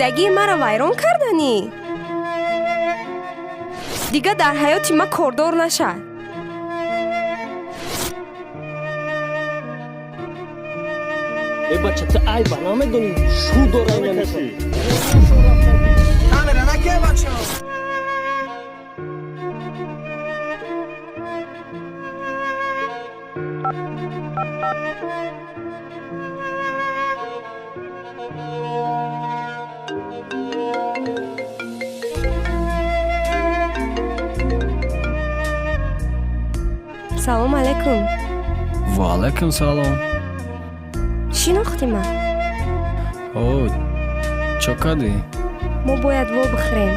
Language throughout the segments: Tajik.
Зиндагии маро вайрон карданӣ. Дига дар ҳаёти ма кордор наша. Э, бача, ту айба намедонӣ, шу дора. Камера наке, бачо. Салом алайкум. Ва алайкум салом. Шинохтӣ ман? О, чо кардӣ? Мо бояд во бихӯрем.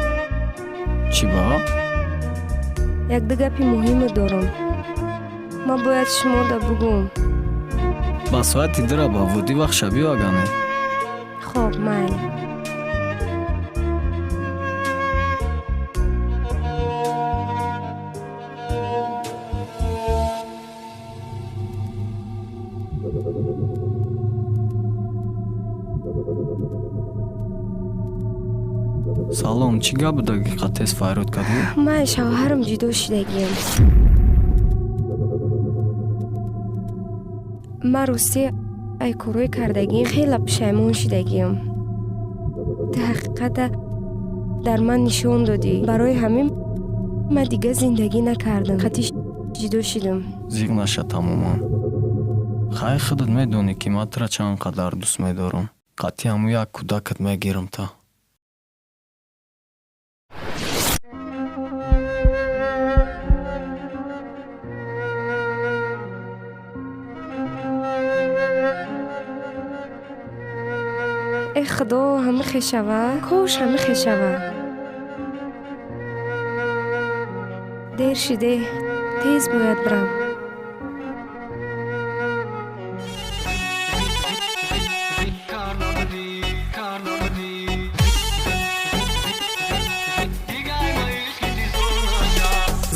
Чӣ ба? Якду гапи муҳиме дорам, ман бояд шумода бугӯм. Ба соати 2-ра ба водӣ вақт биё, агане. Хоб, майли. Салом, чӣ гап буда, ки тез фарёд кардӣ? Ман шавҳарам ҷудо шудагиям. Ман ростӣ ай корҳои кардагиам хела пушаймон шудагиям. Ту ҳақиқата дар ман нишон додӣ, барои ҳамин ман дига зиндагӣ накардам, қатъи ҷудо шудам. Зиқ наша тамоман. Хай, худат медонӣ, ки ман тура чанд қадар дӯст медорам. Қатъи ҳамун як кӯдакат мегирам та. Э, худо, ҳама хешава, кош ҳама хешава. Дер шиде, тез бояд бирам.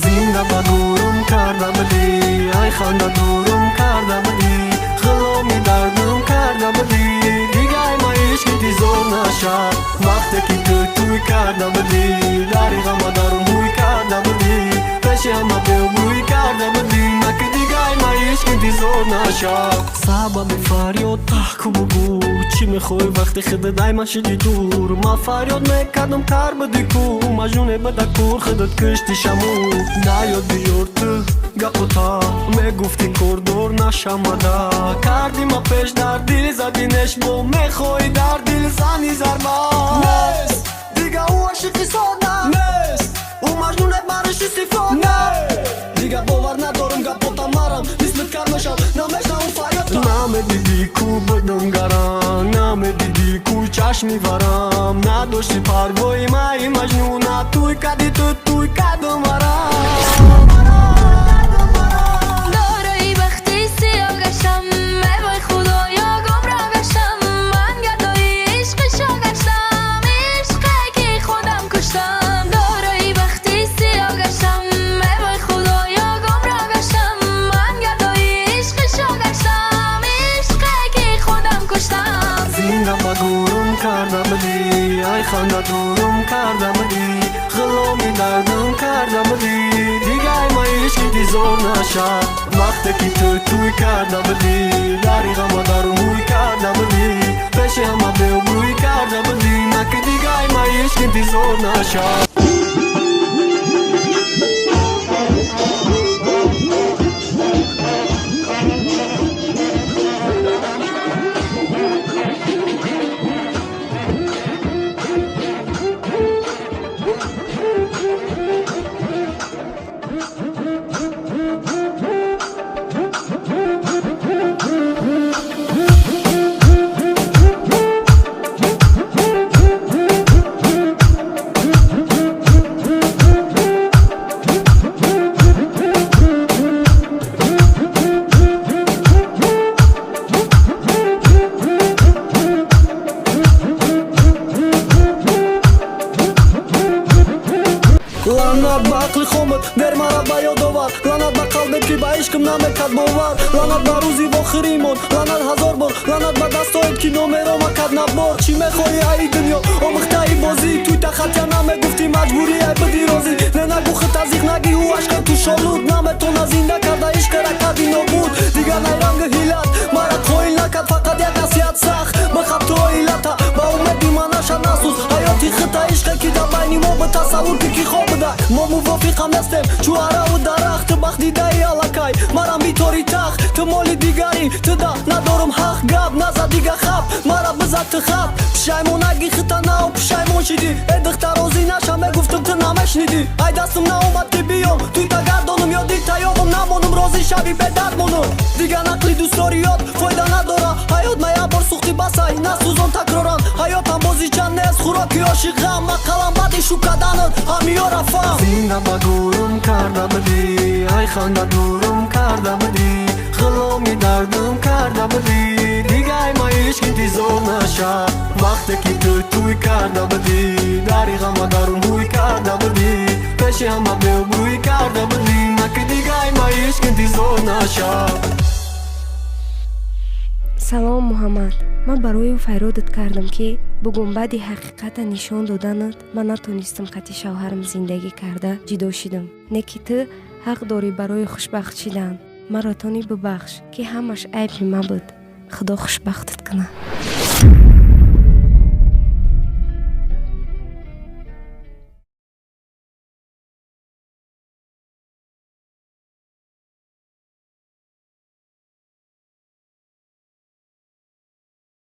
Зинда ба гурум карда будӣ, ай ханда дурум карда будӣ, ғуломи дардум карда будӣ. Дигай ма ишқ интизор наша. Вақте ки ту тӯй карда будӣ, дари ғама дарун ҳуй карда будӣ, пеши ҳама беобрӯй карда будӣ. Наки дигай ма ишқ интизор наша. Сабаби фарёд таҳку бугӯ, чӣ мехоҳӣ, вақти худат ай ма шиди дур. Ма фарёд мекардам, кар буди ку, маҷнуне бада кур, худат кишти шаму. Наёд биёр ту гапота, мегуфтӣ кордор нашамада. Карди ма пеш, дар дил зади неш, бо мехоҳӣ дар дил зани зарба. Нест дига ӯ ошиқи сода, нест ӯ маҷнуне бариши истифода. Дига бовар надорам гапота, марам мислит кар мешав, намешнавам фарёдта. Намедидӣ ку будам гаранг, намедидӣ ку чашми варам, надошти парвои маи маҷнуна. Туй кади ту, туй кадум варам. Дорои бахти сиёҳ гаштам, эвой худоё, гумроҳ гаштам. Ман гадои ишқи шоҳ гаштам, ишқе ки худам куштам. Дорои бахти сиёҳ гаштам, эвой худоё, гумроҳ гаштам. Ман гадои ишқи шоҳ гаштам, ишқе ки худам куштам. Зинда ба гурум карда будӣ, ай ханда дурум карда будӣ, ғуломи дардум карда будӣ. Дигай ма ишқ интизор наша. Вақте ки ту тӯй карда будӣ, дари ғама дарун ҳуй карда будӣ, пеши ҳама беобрӯй карда будӣ. Наки дигай ма ишқ интизор наша. хомад дер мара ба ёд овард. Лаънат ба қалбе, ки ба ишқм намекард бовар. Лаънат ба рӯзи охиримон, лаънат ҳазор бор, лаънат ба дастҳоет, ки номерома кард набор. Чӣ мехоҳӣ аи дунё? Омӯхтаи бозӣ. Туй тахатя намегуфтӣ, маҷбурӣ ай бидӣ розӣ. Не, нагу, хит азиқ нагӣ, ӯ ашка ту шолуд. Наметона зинда карда, ишқера карди нобуд. Дигар найранги ҳилат мара қоил накард. Фақат як насиҳат: сахт бихаб ту оилата, ба умеди ман наша насӯз ҳаёти хита. Ишқе, ки дар байни мо ба тасаввур ки хоб буда, мо мувофиқам нестем, чӯ араву дарахт. Ту бахт дидаи аллакай, марам битори тахт. Ту моли дигарӣ, ту да надорум ҳақ. Гап наза дига, хаб мара бизад ту хат. Пушаймонаги хита нав пушаймон шидӣ. Э духтар, розӣ наша, мегуфтум, ту намешнидӣ. Ай дастум наомад, ки биём туйта гардонум ё дил таёбум намонум, розӣ шави, бедард монум. Дига нақли дӯстдориёт фойда надора. Ҳаёт ма як бор сӯхти, басай, насӯзон такроран. Ҳаётам бозича нест, хӯроки оши ғам. Ма қалам баъди шу карданат ҳамиёра фаҳм. Зинда ба гурум карда будӣ, ай ханда дурум карда будӣ, ғуломи дардум карда будӣ. Дигай ма ишқ интизор наша. Вақте ки ту тӯй карда будӣ, дари ғама дарун ҳуй карда будӣ, пеши ҳама беобрӯй карда будӣ. Маки дигай ма ишқ интизор наша. Салом, Муҳаммад. Ман барои ӯ фарёдат кардам, ки бугум баъди ҳақиқата нишон доданат ман натонистам қати шавҳарам зиндагӣ карда, ҷудо шидам. Не ки ту ҳақ дорӣ барои хушбахт шидан. Маро тони бибахш, ки ҳамаш айби ман буд. Худо хушбахтат кунад.